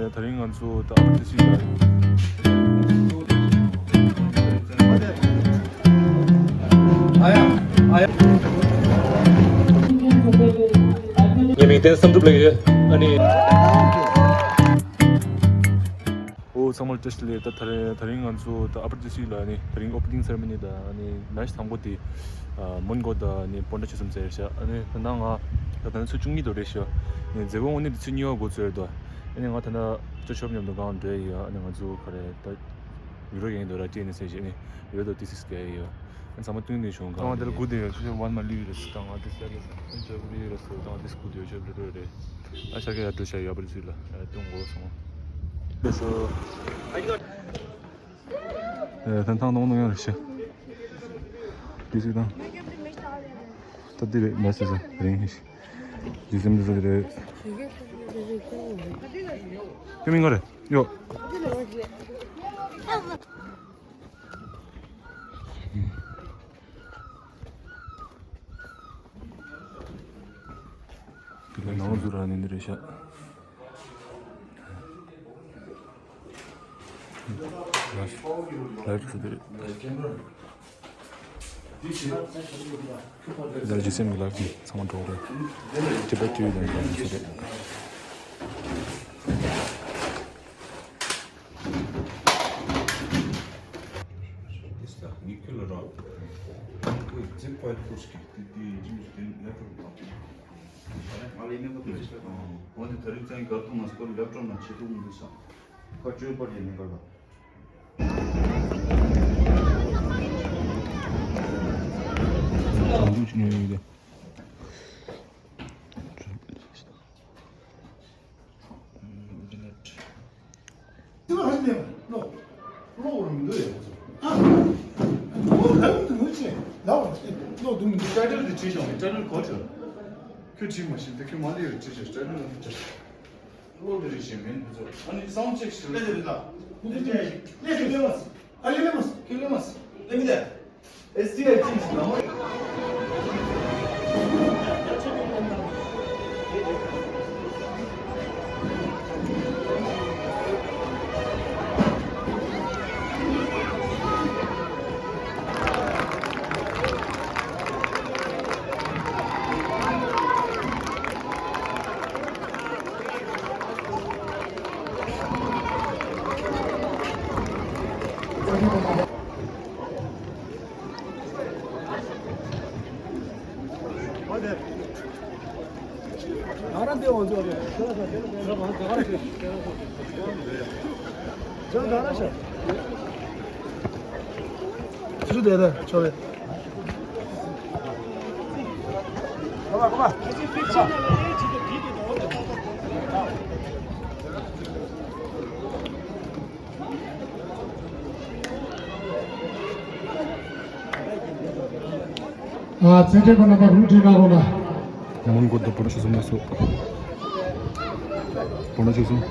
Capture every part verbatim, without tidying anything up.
དེ་རིང་ང་ཚོ་ད་ཨ་པར་ཏི་སི་ལ། ཨ་ཡ། ཨ་ཡ། ངའི་མིང་བསྟན་བསམ་གྲུབ་ལགས་ཡོད། ཨ་ནི། ཨོ་ཚང་མར་བཀྲ་ཤིས་བདེ་ལེགས། ད་དེ་རིང་ང་ཚོ་ད་ཨ་པར་ཏི་སི་ལ་ནི་དེ་རིང་ཨོ་པ་ནིང་སེ་རེ་མོ་ནི་དང་ཨ་ནི་མེ་ཆི་དང་པོ་དེ་མོན་གྷོ་དང་ནི་པོན་ཌ་ཆོལ་གསུམ་རྩེད་ཤག་ཨ་ནི་ད་ནང་ང་ད་ད་ནི་ཚོུད་བཅུ་གཉིས་དོ་རེད་ཤག་ནི་མཛད་སྒོ་དངོས་གནས་དེ་ཚོུད་གཉིས་པ་འགོ་ཚུགས་རེད་དོ། ཨ་ནི་ང་ད་ན་ཅོ་ཆོབ་མཉམ་དུ་གང་འགྲོ་ཡི་ཡོད། ཨ་ནི་ང་ཚོ་ག་རེ་ད་ཡུ་རོ་ཡིན་དོ་ར་ཅེ་ནི་སེ་ཞེ་ནི་ཡོད་དོ་ཏི་སིས་ག་ཡི་ཡོད། ཨ་ནི་ཚང་མ་བསྟུན་ནས་བྱུང་གང་ང་དེ་ལ་སྒུག་བསྡད་ཡོད། ཅོ་ཆོབ་ཝན་མ་ལི་ཡི་རེད་ད་ང་དེ་སེ་རེད་ད་ཅོ་ཆོབ་ལི་ཡི་རེད་སོ་ད་ང་དེ་སྒུག་བསྡད་ཡོད་ཆོབ་རེད་རེད། ད་ཤར་ག་ཡར་འགྲོ་ཤག་ཡར་པར་ཚུད་ལ་ཨ་ཏུང་གོ་སོང་། ལགས་སོ། ཨེ་ཐང་ཐང་ནོང་ནོང་ཡང་རེད་ཤག་དེ་ཚོ་དང་། ད་དེ་རེད་མེ་སི་ཟ་རིང་ཧི་ཤི། ཇི་སེམས་དེ་ཚོ་རེད། ཁྱོད་མིང་ག་རེད་ཡོ། དེ་ནང་ཟུར་ར་ནི་འདི་རེད་ཤག་ལ་ལ་ཚོ་དེ་རེད། ལ་ཇི་སེམས་ཀྱི་ལ་ཚང་མ་འགྲོ་རེད། ཅི་པ་ཅི་ཡོད་དང་འགྲོ་ཚོ་རེད། This is Nicola Rock. Zip file push ki ti ti jim jim laptop. Mali ne ko tu. Wani tari tsang gar tu mas ko laptop na chitu mu sa. Ka chu par ye ne gar. ཊའི་ཊལ་དེ་བྲིས་ཤོག་ཊའི་ཊལ་གོ་ཆོད། ཁྱོད་བྲིས་མ་ཤེས་དེ་ཁྱོད་མ་ལས་རེད་བྲིས་ཤོག་ཊའི་ཊལ་ལ་བྲིས་ཤོག་ལོ་དེ་རེད་ཞེས་མིན་དེ་ཚོ་ཨ་ནི་སའུན་ཌ་ཅེག་ཞིག་ལས་དེ་རེད་ད། ཨ་ལེ་ལེ་མ་སི། ཁྱོད་ལེ་མ་སི། ལེ་མི་དེ། ཨེས་ཊི་ཨའི་ཅིག་ལ་མོ། ཨ་རྩེད་འགྲན་པ་རྣམ་པ་རུ་འདྲེན་གནང་རོགས་གནང་། མོན་གྷོ་དང་པོ་ན་ཆུ་སུམ་ལ་སོགས། པོ་ན་ཆུ་སུམ།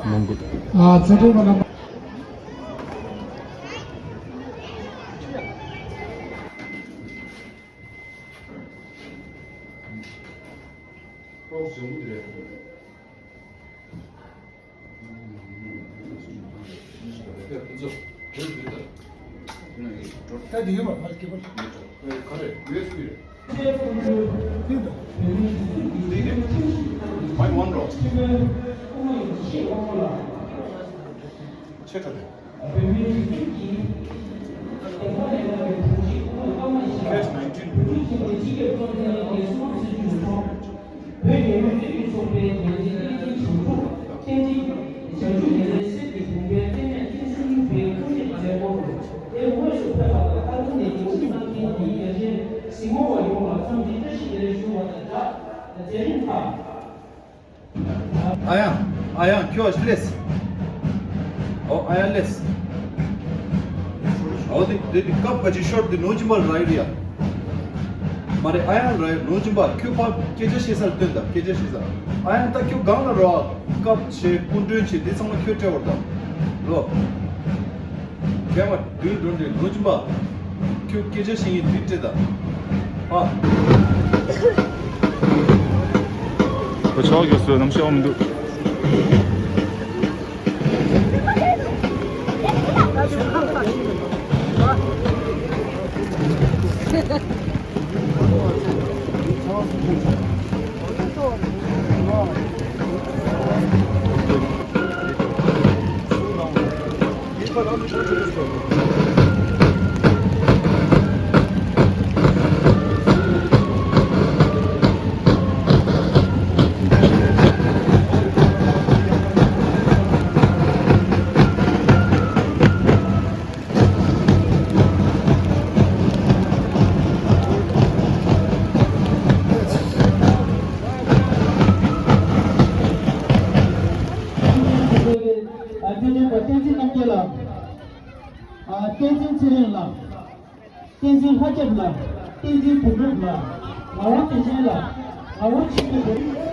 མོན་གྷོ། ཨ་རྩེད་འགྲན་པ་རྣམ་པ། Catch nineteen. ཨ་ཡང་། ཨ་ཡང་། ཁྱོད་ཨ་ཤི་ལེས། ཨོ་ཨ་ཡང་ལེས། ཨོ་དེ་དེ་དེ་ཀབ་ཀ་ཅི་ཤོར་དེ་ནོ་ཅི་མ་ར་ཡོད་ཡ། མ་རེད་ཨ་ཡང་ར་ཡོད་ནོ་ཅི་མ་ཁྱོད་ཕ་སྐད་ཆ་བཤད་སར་སྟོན་ད་སྐད་ཆ་བཤད་ས། ཨ་ཡང་ད་ཁྱོད་གང་ལ་རོ་ཨ་ཀབ་བྱེད་སྐུ་མགྲོན་བྱེད་དེ་ཚང་མ་ཁྱོད་སྤྲད་བར་ད། ལོ། ཁྱེད་མ་དུས་འགྲོ་འདྲེ་ལོ་ཅི་པ། ཁྱོད་སྐད་ཆ་བཤད་ཡིན་དུས་སྤྲད་ད། ཨ། ཁོ་ཆོག་ཡོད་སོ་ནམ་ཤེས་འོང་མི་འདུག་བསྟན་འཛིན་རྣམ་རྒྱལ་ལགས། བསྟན་འཛིན་ཚེ་རིང་ལགས། བསྟན་འཛིན་ལྷ་སྐྱབས་ལགས། བསྟན་འཛིན་དོན་གྲུབ་ལགས། ངག་དབང་བདེ་ཆེན་ལགས། ངག་དབང་ཆོས་སྐྱིད་ལགས།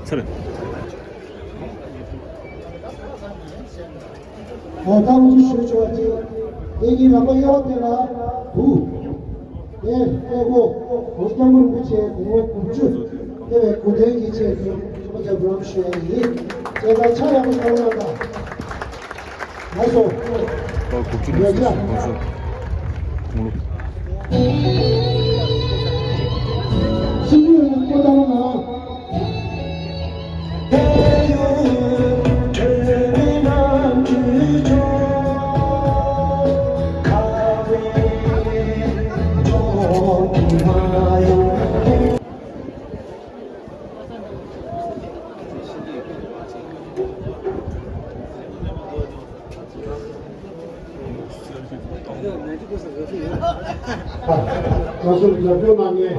ཚར། ད་ལྟ་ཞུ་ཆོག་ཅིག་དེ་གི་རང་པ་གཡོ་དེ་ལ་བུ། དེ་ཨེ་གོ་ཧོ་སྐྱབས་མགོན་རིན་པོ་ཆེ་དགུང་ལོ་དགུ་བཅུ་དེ་བའི་གོ་སྟོན་གྱི་ཆེད་དུ་ཆོག་ཅིག་བུ་རམ་ཞུ་ཡ་ཡིན། དེ་ལ་ཆ་ཡག་པོ་བྱ་བ་ལ་ད། ལགས་སོ། ད་དགུ་བཅུ་ལོ་ཡ་ཚོད་ཡ། ལོ་ཚོད་དགུང་ལོ། ང་ཚོ་ལ་རྒྱབ་སྐྱོར་གནང་མཁན་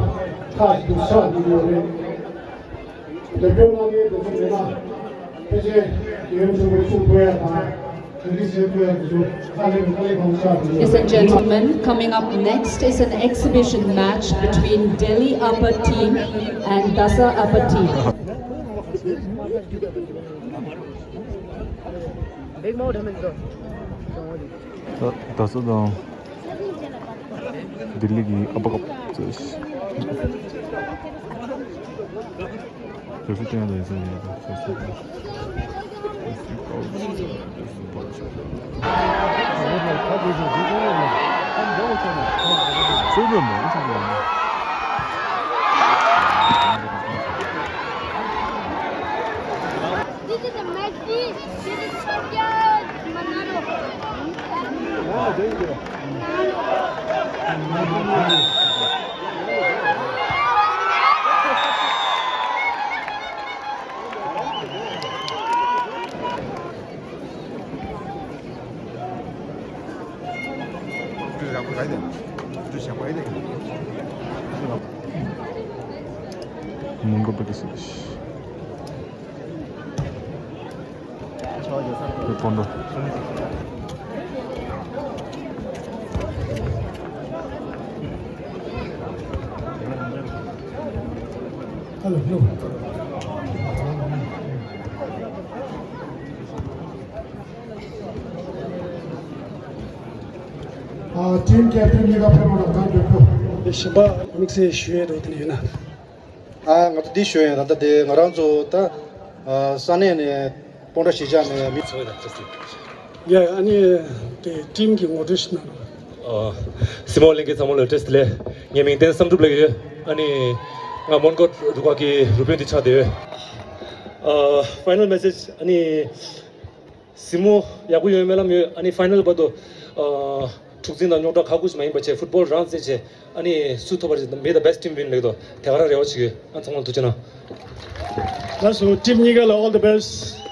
ཁག་ཅིག་ཏུ་ཆགས་འགྲོ་གི་ཡོད་རེད། རྒྱབ་སྐྱོར་གནང་མཁན་དེ་ཚོ་མེད་ན་ཕལ་ཆེར་རྒྱལ་ཡུམ་ཆེན་པོའི་གསུང་ཐོས་ཡ་དང་དེ་འདྲའི་བྱེད་ཐུབ་ཡ་དེ་ཚོ་ཁ་ལེན་ཁ་ལེན་གང་ཆགས་འགྲོ་གི་ཡོད་རེད། Ladies and gentlemen, coming up next is an exhibition match between Delhi Upper team and Dasa Upper team. ད་ད་ས་དང་ལྡི་ལི་གི་ཨ་པ་ཀབ་ཚོས། ཇོ་སི་ཏན་ལ་ཡིན་ས་ཡིན་ད་ཇོ་སི་ཏན། མོན་གྷོ་པ་ཏི་སི། ཨ། ཊིམ་ཀེབ་ཊེན་གཉིས་ཀ་ཕེབས་རོགས་གནང་། གང་འདོད་ཁོ། ཞིམ་པ་དམིགས་བསལ་ཞུ་ཡས་འདུག་དེ་ནས་ཡོད་ན། ཨ། ང་ཚོ་འདི་ཞུ་ཡས་ད་ལྟ་དེ་ང་རང་ཚོ་ད་ཨ་ས་གནས་ནས་སྤོན་ཊ་གཞིས་ཆགས་ནས་མི་ཚོ་ཡོད་ད་ཅེས། ཡ། ཨ་ནི་དེ་ཊིམ་གྱི་ངོ་སྤྲོད་ཞིག་གནང་རོགས། ཨ། སྲིན་མོ་ལྷན་རྒྱས་ཚང་མ་ལ་བཀྲ་ཤིས་བདེ་ལེགས། ངའི་མིང་བསྟན་བསམ་གྲུབ་ལབ་ཀྱི་ཡོད། ཨ་ནི་ང་མོན་གྷོ་འདུ་ཁང་གི་རུ་དཔོན་དེ་ཆགས་བསྡད་ཡོད། ཨ། ཕའི་ནལ་མེ་སེཇ། ཨ་ནི། གཟིགས་མོ་ཡག་པོ་ཡོང་སྨོན་ལམ་ཡོད། ཨ་ནི་ཕའི་ནལ་བར་དུ་ཨ་འཁྲུག་འཛིང་དང་རྙོག་དྲ་ཁག་ཁུར་ཞིག་མ་ཡིན་པ་བྱས། ཕུཊ་བོལ་རང་རྩེད་བྱས། ཨ་ནི་སུ་ཐོབ་པ་རེད། May the best team win ལབ་འདུག་དེ་ག་རང་རེ་བ་བྱེད་ཀྱི་ཡོད། ཨ། ཚང་མ་ལ་ཐུགས་རྗེ་གནང་། ལགས་སོ། ཊིམ་གཉིས་ཀ་ལ་all the best།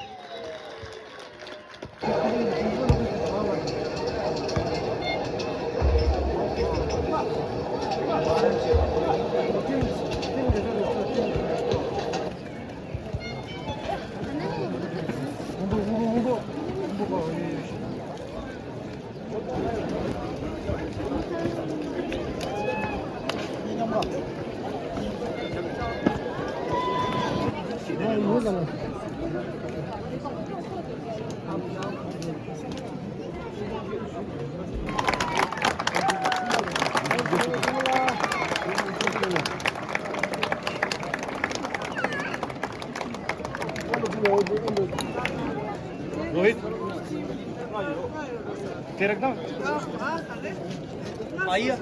Rohit, तेरे एकदम आइए।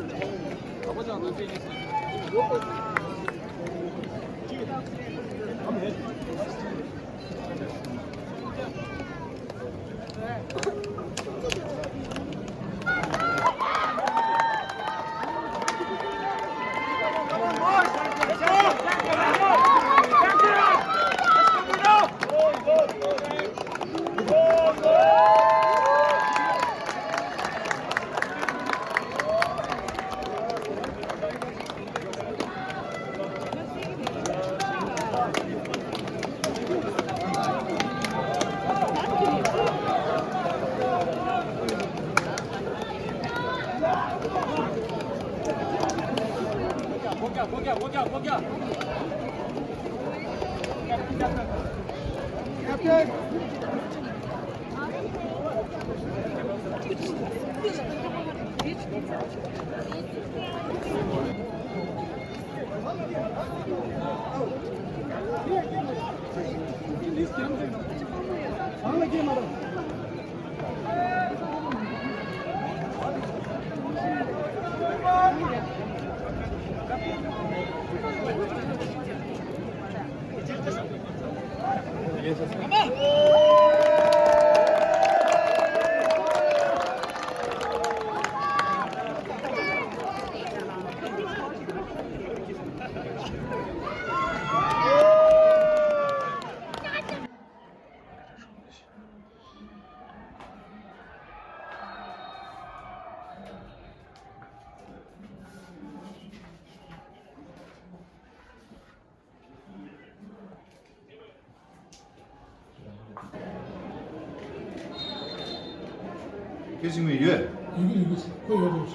སྐད་ཅིག་མིན་ཡོད། ཡོད་གི་ཡོད་གི་ཁོ་ཡོད་རེད།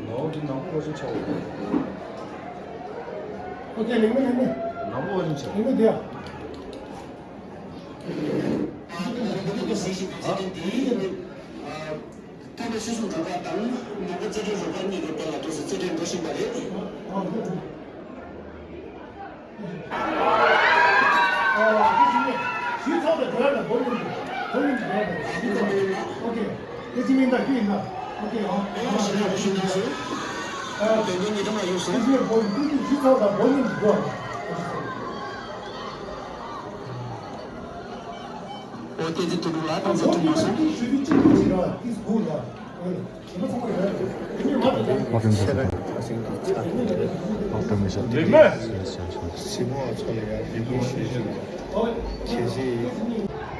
ནོར་འདི་ནང་ཁོ་ཅིག་ཆགས་འོང་། ཨོ་ཀེ་ལེགས་མེད་ལེགས་མེད། ནང་ཁོ་ཅིག་ཆགས། ལེགས་མེད་དེ་ཡ། ཨ། ཏན་ཏན་ཕྱི་སོང་གྲོགས་པ་དང་ནང་པ་རྩེ་གྲའི་རོགས་པ་གཉིས་ཀྱི་བར་ལ་དུས་སུ་རྩེ་གྲའི་འགྲོ་བཞིན་པ་རེད། ཨོ་དེ་དེ་ཐུག་ལ་དང་དེ་ཐུག་མ་སོང་། Welcome to the Automation. Yes, yes, yes.